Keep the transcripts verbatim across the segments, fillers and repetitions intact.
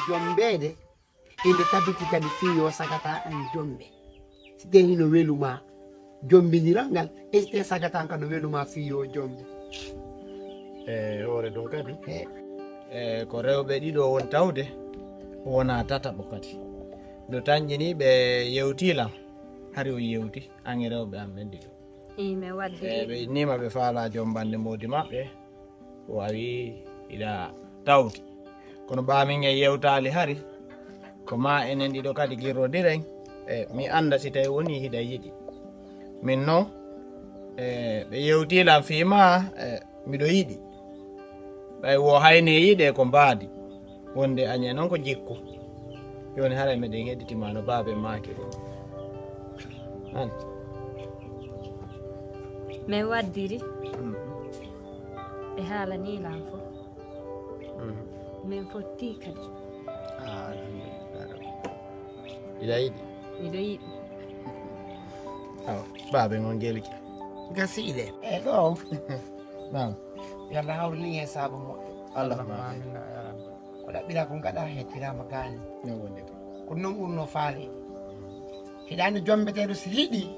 Jombeede inde tabiti kadi fii yo sagata en jombe. Si tee hino weluma jombindiral ngal, e si tee sagata ngal no weluma fii yo jombe. E hoore ɗum kadi, e ko rewɓe ɗiɗo won tawde, wona tataɓo kadi. No tanƴini ɓe yewtii lan, hari o yewti, an e rewɓe an ɓen ɗiɗo. Ii, mi waddii. E ɓe innima ɓe faala jombande moodi maɓɓe, o awi iɗa tawti. Kono ɓa min en yewtaali hari, ko ma enen ɗiɗo kadi girrodiren. E mi annda si tawi woni hiɗa yiɗi. Min non, e ɓe yewtii lan fii ma, e miɗo yiɗi. Ɓay wo hayne yiɗe ko mbaadi. Wonde añee non ko jikku. Jooni haray meɗen heɗitima no baabe maaki. An. Min waddiri. Ɓe haalanii lan fof. Min fotti kadi. Ah, alhamdulillah. Iɗa yiɗi? Miɗo yiɗi. Awa, baabe ngon gelki. Gasiile. E ɗo. Naam. Yalla hawrini e saabu moƴƴo. Allah ma. Ko ɗaɓɓira ko ngaɗa hettiraama gaani. No wonde ko. Ko non ɓurno faale. Hiɗaani jombeteeɗo si hiɗi.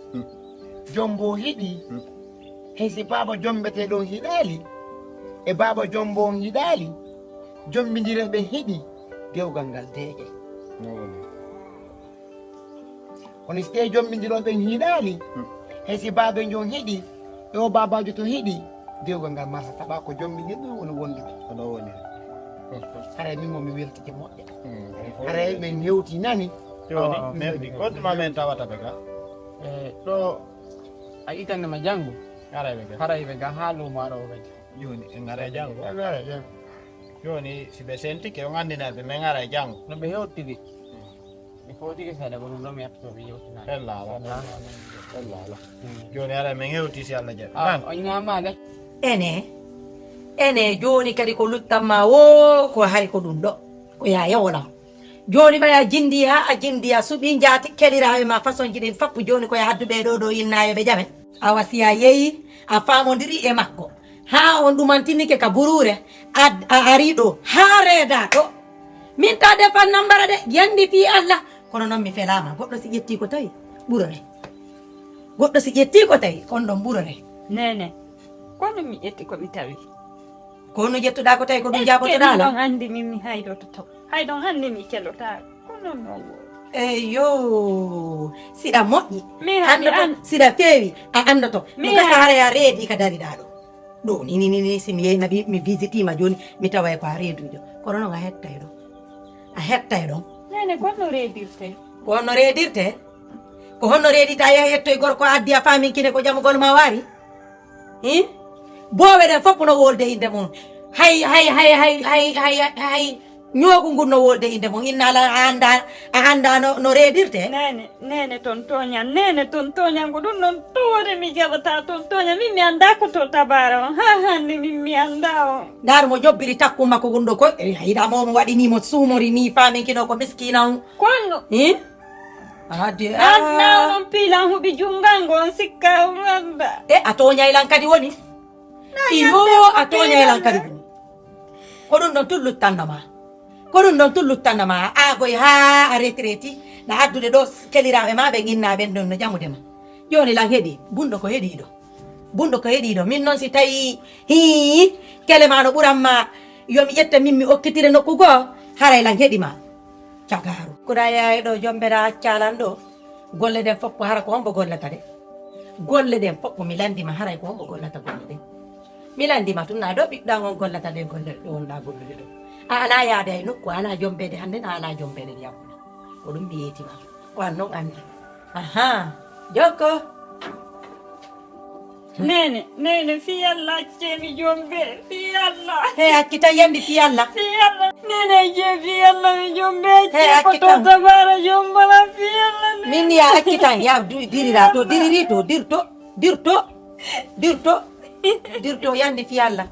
Jombo hiɗi. Hay si baaba jombeteeɗo on hiɗaali. E baaba jombo on hiɗaali. Jombindiral ɓe hiɗi. Dewgal ngal deeƴe. No wonde. Kono si tawii jombindirooɓe hiɗaali, hay si baabeejo on hiɗi, e o baabaajo to hiɗi, dewgal ngal marsa taɓa ko jombindirɓe woni wonduɓe. Ko ɗo woni. Haray min mo mi weltike moƴƴa. Haray min hewti nani. Jooni, merdi, ko tuma men tawata ɓe ka? E ɗo a itande ma janngo, Haray ɓe ka. Haray ɓe ga haa luumo aɗa o ɓe. Jooni, en ngaray janngo. Haray janngo. Jooni, si ɓe sentike, on anndinay ɓe, men ngaray janngo. No ɓe hewtiri. Mi fotike seeɗa ko ɗum ɗo mi yettoto mi yewtinani. Ella ala. Ella ala. Jooni, haray men hewti si Allah jaɓi. Ah, o ñaamaade. Ene, ene, jooni kadi ko luttanma woo, ko hari ko ɗum ɗo. Ko yaa yewolam. Jooni ɓay a jindi haa a jindi a suɓii njaati keliraaɓe ma façon ji ɗin fappu jooni ko e haddu ɓee ɗoo ɗoo innaaɓe ɓe ƴame. Awa si a yehi a faamondiri e makko haa on ɗumantinike ka buruure a arii ɗoo haa reedaa ɗoo. Min taa defan nambara de yandi fii Allah. Kono non mi felaama goɗɗo si ƴettii ko tawi ɓurore. Goɗɗo si ƴettii ko tawi on ɗon ɓurore. Neene, kono mi ƴetti ko mi tawi. Ko honno ƴettuɗaa ko tawi ko ɗum jaabotoɗaa la? Ɗon anndi min mi haydototo. Hay ɗon anndi mi kelotaako. Kono non. Eyo, siɗa moƴƴi. Siɗa feewi a anndoto. Mi gasa haray a reedi ka dariɗaa ɗo. Ɗo ni ni ni si mi yehi nabi mi visitiima jooni mi taway ko a reeduujo. Kono non a hettay ɗo. A hettay ɗon. Neene ko honno reedirtee? Ko honno reedirtee? Ko honno reedita yahi hettoy gorko a addi a faaminkine ko ƴamugol ma waari? Hi? Boowe ɗen fof no wolde innde mum. Hay hay hay hay hay hay hay ñoogu ngun no wolde innde mum. Inna ala a annda a annda no, no reedirte. Neene, neene ton tooñan, neene ton tooñan ko ɗum non toore mi jaɓata ton tooñan min mi annda ko to tabaara on. Ha hannde min mi annda on. Ndaaru mo ƴobbiri takku makko gunɗo ko e hayɗa mo mo waɗi ni mo suumori ni faaminkino ko miskina on. Konno. Hi? Ade. Anna on piilan huɓi jungal ngon sikka on anda. E a tooñay lan kadi woni. Iyo a tooñay lan kadi woni. Ko ɗum ɗon tun luttanno ma. Ko ɗum ɗon tun luttanno ma a aagoy haa a retireti na addude ɗo keliraaɓe ma ɓe inna ɓen ɗon no jamude ma. Jooni lan heɗi bunɗo ko heɗiɗo. Bunɗo ko heɗiɗo min noon si tawi hii kele ma no ɓuran ma yo mi ƴetta min mi okkitire nokku goo haray lan heɗi ma. Cagaaru. Kuɗa yaay ɗo jombeɗa accalan ɗo golle ɗen fof ko hara ko hombo gollata ɗe. Golle ɗen fof mi landima haray ko hombo gollata golle ɗen. Mi landima tun na ɗo ɓiɗɗan on gollata ɗe golle ɗe wonɗa gollude ɗo. A ala yaade ay nokku a ala jombede hande na ala jombede yammuna. Ko ɗum mi yeetima. Ko an non andi. Aha. Jokko. Nene, nene, fi Allah accemi jombe, fi Allah. He accitan yandi fi Allah. Fi Allah. Nene je fi Allah mi jombe. He accitan. Ko to tabara jombala fi Allah. Min ya accitan ya dirira to diriri to dirto dirto dirto dirto yandi fi Allah.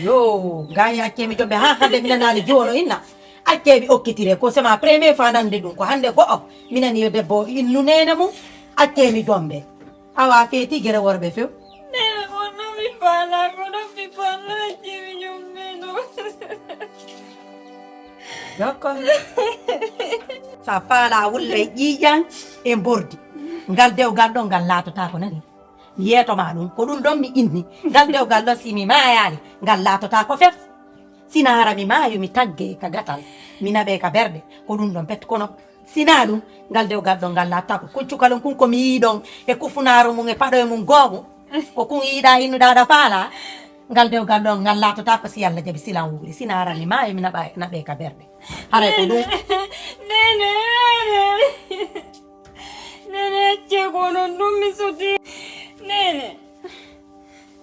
Yo, gaya accemi jombe ha hande minanali jono inna. Accemi okkitire ko c'est ma première fois nande ɗum ko hande go'o minani yo debbo innu nene mum. Accemi jombe. Awa feeti gere worɓe few. Nene wonno mi faala kono mi faala jimi yummi no. Jokko. Sa faala wulle e ƴiiƴan e mbordi. Ngal dewgal ɗon ngal laatotaako nani. Mi yeetoma ɗum. Ko ɗum ɗon mi inni. Ngal dewgal ɗon si mi maayaali, ngal laatotaako fef. Sina hara mi maayu mi tagge ka gatal. Mi naɓe ka berɗe. Ko ɗum ɗon pet kono. Sina ɗum, ngal dewgal ɗon ngal laatotaako. Kun cukalon kun ko mi yii ɗon e kufunaaru mum e paɗoye mum goomu. Ko kun yiɗa innuɗa aɗa faala. Ngal dewgal ɗon ngal laatotaako si Alla jaɓi silan wuuri. Sina hara mi maayu mi naɓa naɓe ka berɗe. Haray ko ɗum. Nene, nene. Nene, acce ko onon ɗum mi suti. Nene.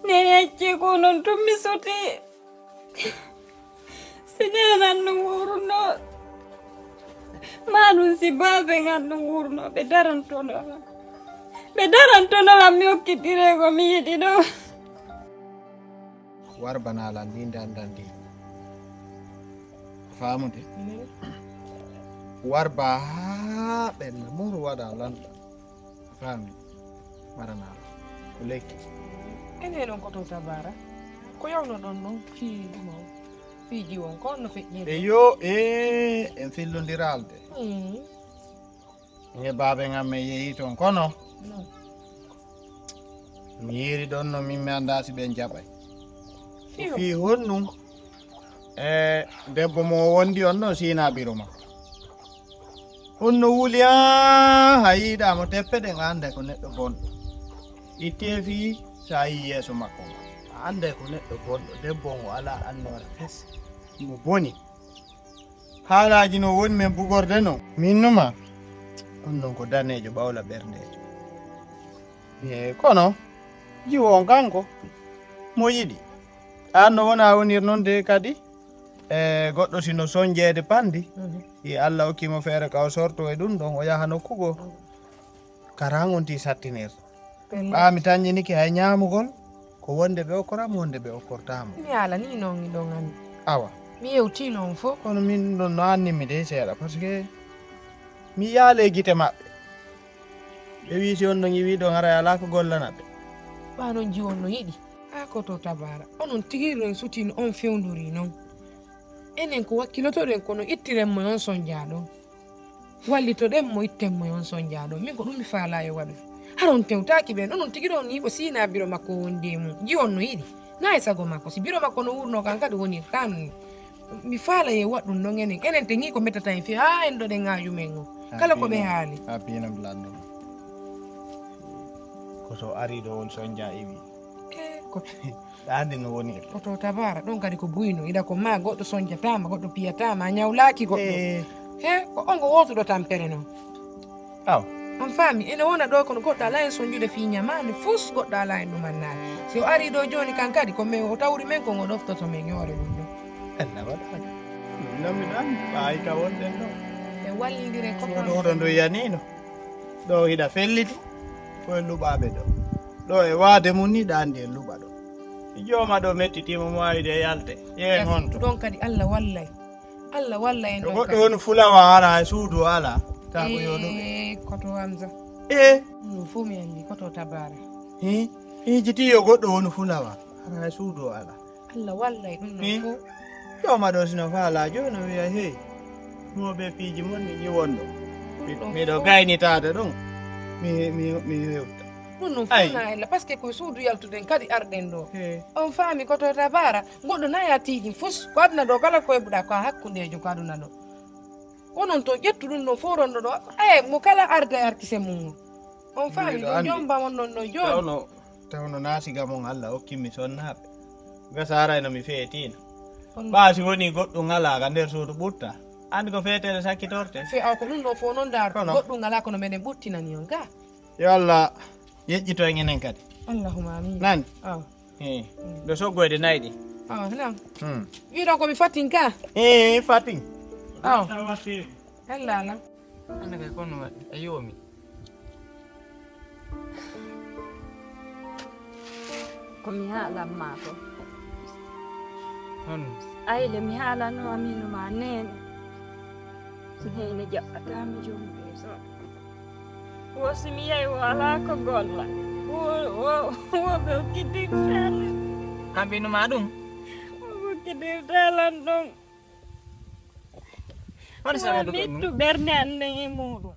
Nene, acce ko onon ɗum mi suti. Si nene an ɗum wuurunoo. Ma ɗum si baabe an ɗum wuurunoo. Ɓe darantono. Ɓe darantono an mi okkitire ko mi yiɗi ɗo. War bana lan ni ndandan ndi. Faamude? War ba haa ɓenna muru waɗa lanɗa. Faami. Marana. Ko lekki. Ene non ko to tabara. Ko yawno ɗon ɗon fii ɗum o. Fii jiwon ko no feƴƴi. E yo e en fillondiralde. Mm. Nge baabe ngam mi yehi ton kono. Mi yiiri ɗon no min mi anndaa si ɓen jaɓay. Fii honɗum? E debbo mo o wondi on ɗon siina biro ma. Honno wuli haa yiiɗaa mo teppe ɗen a annday ko neɗɗo bonɗo. Ittee fii so a yii yeeso makko ngon. A annday ko neɗɗo bonɗo. Debbo on o alaa annoore fes. Mo boni. Haalaaji no woni men bugorde non. Min numa. On non ko daneejo ɓawla ɓerndeejo. E kono jiwo on kanko mo yiɗi. An no wona wonir non de kadi e goɗɗo sino sonjeede pandi. E Allah okki mo feere ka o sorto e ɗum ɗon o yaha nokku goo. Karan on ti sattinir. Ɓaa mi tanƴinike hay ñaamugol ko wonde ɓe okkoram wonde ɓe okkortaamo. Mi ala ni non iɗon anndi. Awa. Mi yewtino on fof. Kono min ɗum ɗon no annimmi de seeɗa parce que mi yaale gite maɓɓe. Ɓe wii si on ɗon iwi ɗon haray alaa ko gollana ɓe. Ɓaa non jiwon no yiɗi. Haa ko to tabara onon tigi ɗon sutino on fewndori non. Enen ko wakkilotoɗen kono ittiren mo on sonjaa ɗon. Wallitoɗen mo itten mo on sonjaa ɗon. Min ko ɗum mi faalaa yo waɗu. Haron tewtaaki ɓen onon tigi ɗon ni ko siina biro makko wondi e mum. Jiwon no yiɗi. Naa e sago makko si biro makko no wurno kan kadi woni kan. Mi faala ye waɗɗum non enen enen te ngi ko mettata en fii haa en ɗoɗen ŋaaju men o kala ko ɓe haali. A biinam lannduma ko so ari ɗo on sonja iwi. E ko ɗaande no woni e koto tabara ɗon kadi ko buyno iɗa ko ma goɗɗo sonjatama goɗɗo piyatama a ñawlaaki goɗɗo. He ko ongo wootuɗo tampere non. Aw. On faami ene wona ɗo kono goɗɗo alaa en soñjude fii ñamaande fus goɗɗo alaa en ɗum annaade si o arii ɗo jooni kan kadi ko men o tawri men ko ngo ɗoftoto men yoore ɗum ɗo. Ella waɗaani. Min noon miɗo anndi ɓaawi ka wonɗen ɗo. E wallindire ko ɗo ɗo ndu yaniino ɗo hiɗa felliti ko e luɓaaɓe ɗo. Ɗo e waade mum ni ɗa anndi en luɓa ɗo. Mi jooma ɗo mettitiima mo waawi de yalte yeen honto. Ɗon kadi Allah wallay. Allah walla en. Yo goɗɗo woni fulawa ara e suudu o ala ta ko yoɗuɓe. Koto Hamza. E ɗum fof mi anndi koto tabara. Hi hijiti yo goɗɗo woni fulawa ara e suudu o ala. Allah walla e ɗum ɗon fof. Jooma ɗo sino faala jooni o wiya hey mo ɓe piiji mon ni ƴiwon ɗo. Miɗo gaynitaade ɗum mi mi mi hewta. Ɗum ɗum fof na ella parce que ko suudu yaltuden kadi arɗen ɗo. On faami koto tabara. Goɗɗo na yatiiji fus ko aduna ɗo kala koye buɗa ko a hakkundejo ko aduna ɗo. Onon to ƴettu ɗum ɗo fof ronɗo ɗo e mo kala arda e arkise mum. On faami ɗo jomba mon ɗon ɗo jooni. Tawno tawno na siga mon Allah hokkimmi sonnaaɓe. Gasa arayno mi feetiino. Ɓaa si woni goɗɗum alaa ka nder suudu ɓutta. Anndi ko feetere sakkitorte. Fe aw ko ɗum ɗo fof noon ndaar goɗɗum alaa kono meɗen ɓuttinani on ga. Yo Allah yeƴƴito en enen kadi. Allahuma amin. Nani? Aw. Ɗo soggoyde nayi ɗi. Aw nan. Wiɗon komi fatin ka? Ee fatin. Aw. Hellala. Ande kay kono waɗi a yoomi. Ko mi haalanma ko. Honno? Ayle mi haalanno aminu ma nene. Nene jaɓɓatami joni ɓe so. Wo si mi yehi o alaa ko golla. Wo wo wo ɓe okkidirtalan. An ɓinnu ma ɗum? Wo ɓe okkidirtalan ɗum. Fani sa Wa wonduɗo e mittu mum. Ɓernde an nen e muɗum.